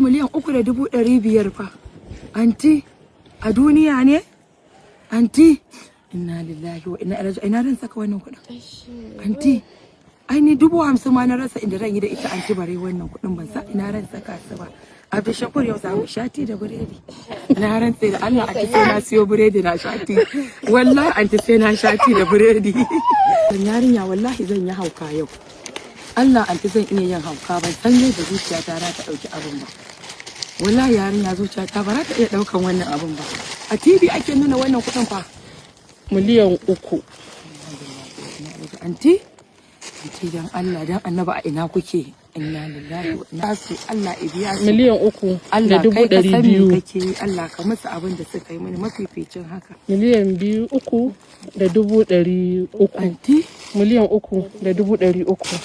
3,500,000 fa. Anti, a duniya ne? Anti, inna lillahi wa inna ilaihi. Ina ran saka wannan kuɗin? Anti, ai ni 50,000 ma na rasa inda ran yi da ita, anti, bare wannan kuɗin ban sa ina ran saka su ba. Abdul Shakur, yau za mu sha tea da biredi. Na rantse da Allah, anti, sai na siyo biredi na sha tea. Wallahi, anti, sai na sha tea da biredi. Yarinya, wallahi zan yi hauka yau. Allah, anti, zan iya yin hauka. Ban san yadda zuciyata za ta ɗauki abin ba. Wallahi, yarinya, zuciyata ba za ta iya ɗaukan wannan abin ba. A TV ake nuna wannan kuɗin fa. 3 miliyan. Anti, anti, dan Allah dan Annaba, a ina kuke? Inna lillahi wa inna su Allah ya biya su. Miliyan uku da Allah dubu kai ka ɗari san me biyu. kake yi. Allah ka musu abin da suka yi mini mafificin haka. 2,300,000. Anti. 3,300,000.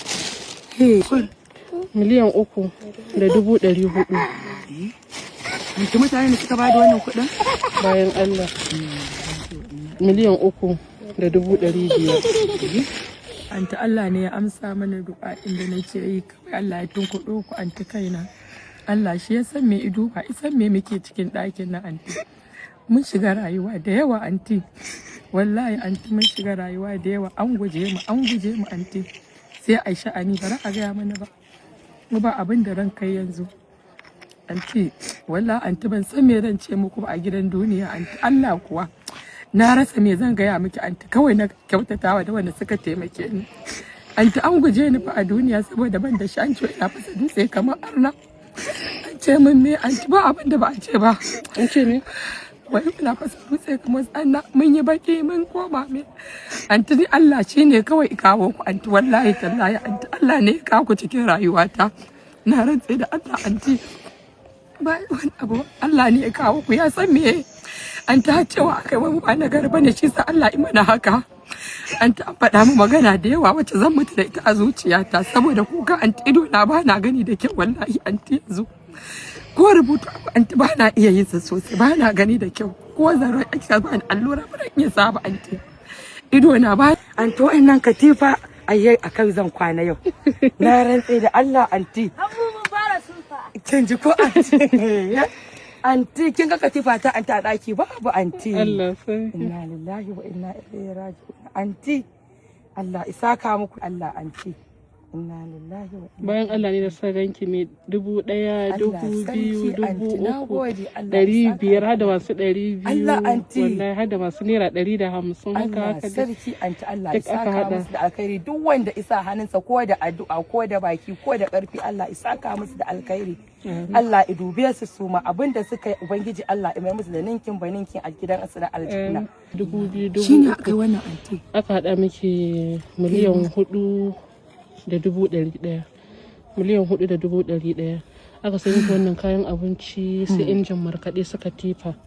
He kun. 3,400,000. Anti, mutane ne suka bada wannan kuɗin? Bayan Allah. 3,500,000. Anti, Allah ne ya amsa mana du'a inda nake yi. Kawai Allah ya tunkuɗo ku, anti. Kaina Allah shi ya san me ido ba isan me muke cikin ɗakin na, anti. Mun shiga rayuwa da yawa, anti. Wallahi, anti, mun shiga rayuwa da yawa. An guje mu, an guje mu, anti. Sai ai sha'ani ba za a gaya mana ba. Mu ba abin da ran kai yanzu, anti. Wallahi, anti, ban san me zan ce muku ba a gidan duniya, anti. Allah kuwa na rasa me zan gaya miki, anti. Kawai na kyautatawa da wanda suka taimake ni, anti. An guje ni fa a duniya saboda ban da shi. An ce ina fasa dutse kamar arna. An ce min me, anti? Ba abin da ba a ce ba. An ce me? Wai ina fasa dutse kamar arna, mun yi baki, mun koma me. Anti, ni Allah shi ne kawai i kawo ku, anti. Wallahi tallahi, anti, Allah ne ya kawo ku cikin rayuwata. Na rantse da Allah, anti, ba wani abu. Allah ne ya kawo ku, ya san me. An ta cewa akai wai ba na gari bane, shi sa Allah yi mana haka. An ta faɗa mu magana da yawa wacce zan mutu da ita a zuciyata saboda kuka, anti. Ido na ba na gani da kyau, wallahi, anti. Yanzu ko rubutu abu, anti, ba na iya yin sa sosai. Ba na gani da kyau. Ko zaro ake ba ni allura ba na iya saba, anti. Ido na ba. Anti, wa'annan katifa ayyai akan zan kwana yau. Na rantse da Allah, anti. Kin ji ko, anti? Anti, kin ga katifa ta, anti, a daki babu, anti. Allah sarki. Inna lillahi wa inna ilaihi raji'un. Anti, Allah isaka muku. Allah, anti, inna lillahi wa inna Bayan Allah ne da sa ganki mai 1,000, Allah 2,000, sarki, dubu anti, na uku, gode, Allah ɗari isaka. biyar, har da masu 200. Allah, anti. Wallahi har da masu ₦150 haka Allah haka dai. sarki, anti, Allah Duk aka isaka haɗa. musu da alkhairi. Duk wanda isa hannunsa, ko da addu'a, ko da baki, ko da karfi, Allah isaka musu da alkhairi. Allah i dube su, su ma abinda suka yi, ubangiji Allah i mai musu da ninkin ba ninkin a gidan su na aljanna. 2,000, dubu Shine uku. aka yi wannan, anti. Aka haɗa miki 4,100,000. 4,100,000. Aka sai miki wannan kayan abinci, sai injin markaɗe, su katifa.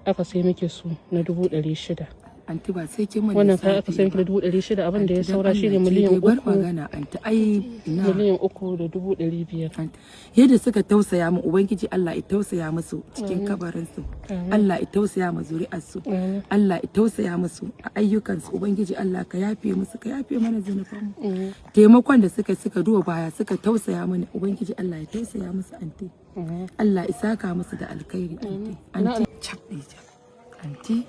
Aka sai miki su na 600,000. Anti, ba sai kin mun Wannan kayan aka lissafi sai miki ba. da 600,000. Abin da ya Anti, dan saura shine Allah, ki miliyan dai bar uku. magana, anti, ai ina. 3,500,000. Anti, yadda suka tausaya mu, ubangiji Allah ya tausaya musu cikin kabarin su. Allah ya tausaya ma zuri'ar su. Allah ya tausaya musu a ayyukan su. Ubangiji Allah ka yafe musu, ka yafe mana zunuban mu. Taimakon da suka duba baya suka tausaya mana, ubangiji Allah ya tausaya musu, anti. Allah ya saka musu da alkhairi, anti. Anti, cabɗi anti.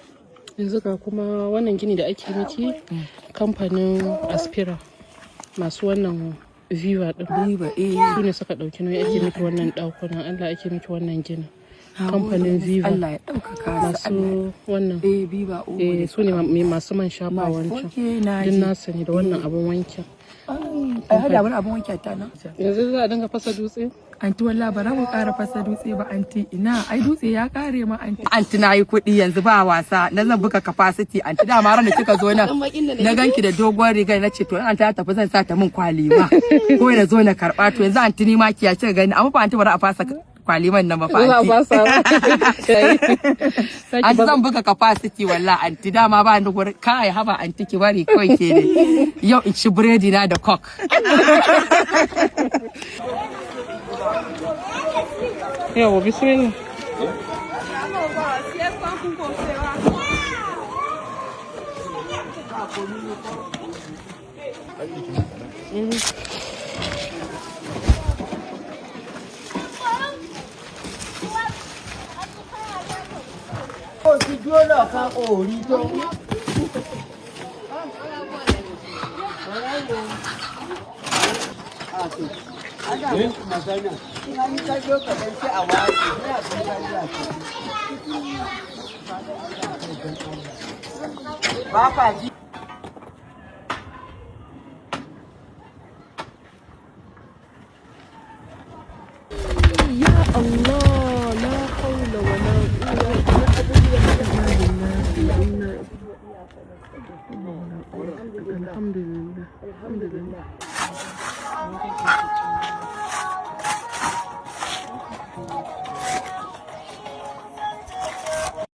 Yanzu ga kuma wannan gini da ake miki, kamfanin Aspira, masu wannan Viva din. Viva, eh. Su ne suka ɗauki nauyi ake miki wannan ɗakunan. Allah, ake miki wannan ginin. Kamfanin Viva. Allah ya ɗaukaka su. Allah. Masu wannan. Eh, Viva Omo. Eh, su ne masu man shafa wancan. Okay, na Duk ji. nasu ne da wannan abun wankin. Ai hada wani abun wanke ta na. Yanzu za a dinga fasa dutse. Anti, wallahi ba za mu ƙara fasa dutse ba, anti. Ina, ai dutse ya ƙare ma, anti. Anti, na yi kuɗi yanzu, ba wasa. Na zan buga capacity, anti. Dama ran da kika zo nan na ganki da doguwar riga, na ce to in anti ta tafi zan sa ta min kwalima ko na zo na karɓa. To yanzu, anti, ni ma kiya kika gani, amma fa, anti, ba za a fasa kwaliman nan ba fa. Za a Anti. fasa ba. Anti, zan buga capacity wallahi, anti. Dama ba ni gurin kai. Haba, anti, ki bari kawai ke ne yau in ci biredi na da coke. Yawa, bismillah. Ti dúró lọ́ọ̀kan ò rí tó. Ana muku magana, in an yi kallo kaɗan sai a ware, sai a kai kallo a ciki. Ba ka ji. Ya Allah, la haula wa la quwwata illa billah. Alhamdulillah. Alhamdulillah.